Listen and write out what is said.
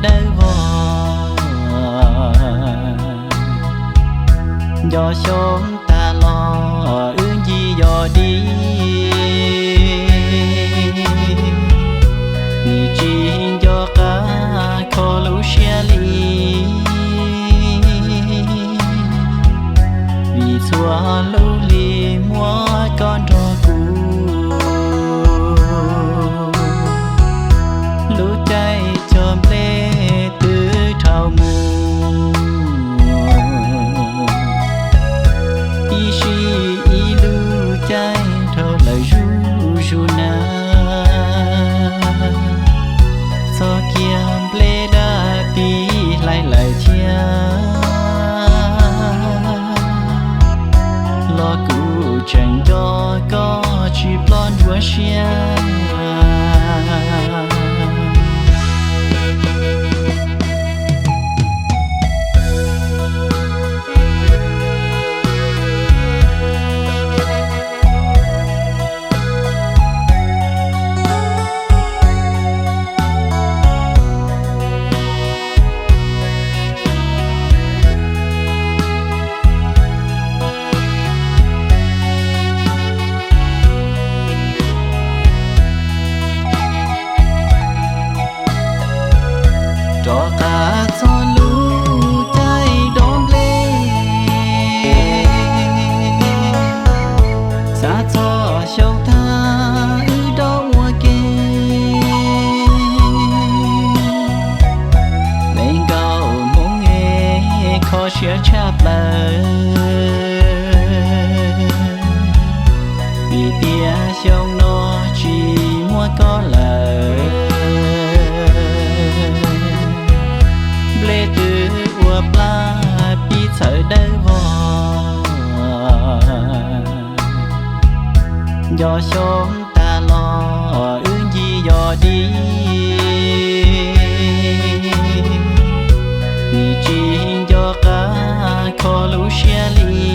ເດີວໍ ຢໍຊົງຕາຫຼໍ ອືນຢີຢໍດີ ນີຈີນຢໍກາ ຂໍລູເຊຍລີ ວີຊວນລູລີ ມົວກອນດໍກູ ລູໃຈຈອມເລ ຕື້ເທົາໝູ ອີຊີອີລູໃຈ ເທົ່າລາຢູຢູນາ ຊອກກຽມເບລດາ ປີໄຫຼໄຫຼທຽ ລໍກູເຈີງຈໍ ກໍຈີບລອນຫົວເຊຍ. ຈອກກາຊອນລູໃຈດອມເບລ ສາຊໍຊົງທາອືດອກອວເກ ເລັງເກົ້າໂມງເອ ຂໍເຊຍຊາບເລີ ປີເຕຍຊົງນໍຈີມົວກໍເລີ ເບລຕື້ອວບລາ ປີເຊີເດີວໍ ຢໍຊົງຕາຫຼໍ ອືນຢີຢໍດີ ນີຈີນຢໍກາ ຂໍລູເຊຍລີ